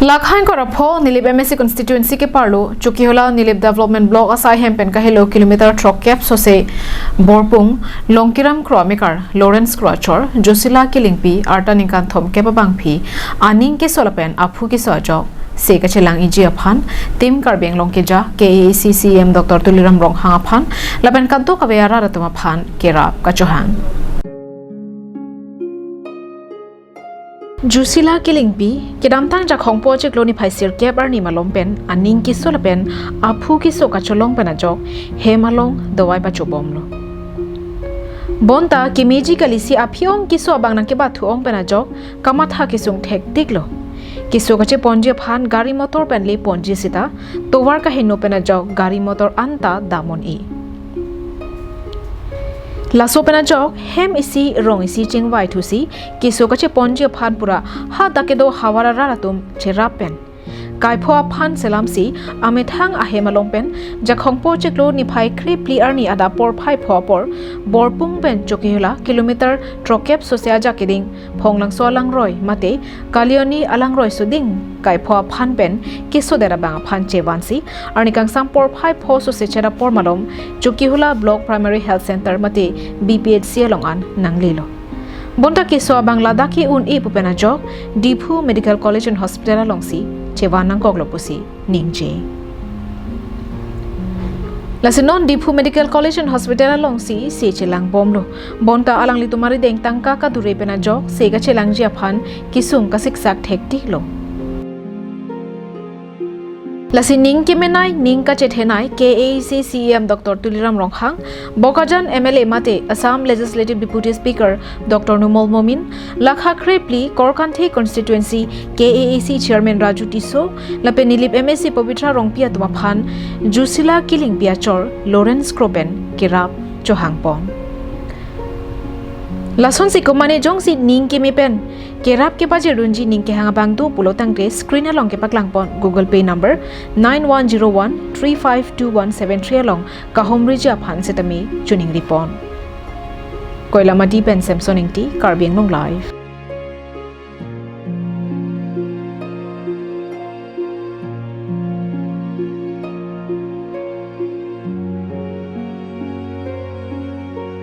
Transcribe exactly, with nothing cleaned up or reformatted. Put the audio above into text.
Lakha ingkoi ra pho Nilip M A C constituency keparlo Chokihola Nilip Development Block asai hem pen kahelo kilometer throkkep sose Borpung Longkiram Kro amekar Lawrence Kro achor Josila Killingpi arta ningkan thomkep abangpi aning keso lapen aphu keso ajok se kachelang iji aphan Team Karbi Anglong keja K A A C C E M Doctor Tuliram Ronghang aphan lapen kanto kave arat atum aphan kerap kachohang. Josila Killingpi, kedamtang Jakhongpo chiklo niphai sirkep arni malom pen aning keso lapen aphu keso kacholong pen ajok hem along dovai pachobomlo. Bonta kemeji kalisi aphi-ong keso abang nangkebathu-ong pen ajok kamatha kesung thektiklo. Keso kacheponji aphan gari motor pen leponji sita tovar kaheno pen ajok gari motor anta dam un-e. Laso pen ajok hem isi rong isi chingvai thusi keso kacheponji aphan pura hadak kedo havar arat atum cherap pen kaipho aphan selamsi amethang ahem along pen Jakhongpo chiklo niphai krephli arni adap porphai pho apor Borpung pen Chokihola kilometer throkkep sose ajak keding Phonglangso alangroi mate Kalioni alangroi soding kaipho aphan pen kesodet abang aphan chevansi arni kangsam porphai pho sose chedapor malom Chokihola Block Primary Health Center mate B P H C along an nanglelo. Bonta keso abang ladak ke-un-e pu pen ajok Diphu Medical College and Hospital alongsi chevan nangkoklo pusi ningje. Lasi non Diphu Medical College and Hospital alongsi se chelangbomlo. Bonta alanglitum arideng tangka kadure pen ajok se kachelangji aphan kesung kasiksak thektiklo. Lasi ning kemenei ning kachethenei K A A C C E M Doctor Tuliram Ronghang, Bokajan M L A mate Assam Legislative Deputy Speaker Doctor Numal Momin, lakha krephli Korkanthi Constituency K A A C Chairman Raju Tisso, lapen Nilip M A C Pabitra Rongpi atum aphan Josila Killingpi achor Lawrence Kro pen kerap chohangpon. Lasonsi komatne jongsi ning keme pen kerap kepajir dunji ning kehang abang do pulo tangte screen along kepaklangpon Google Pay number nine one zero one three five two one seven three along kahumriji aphan setame choningripon. Koilamati pen Samson Ingti, Karbi Anglong Live.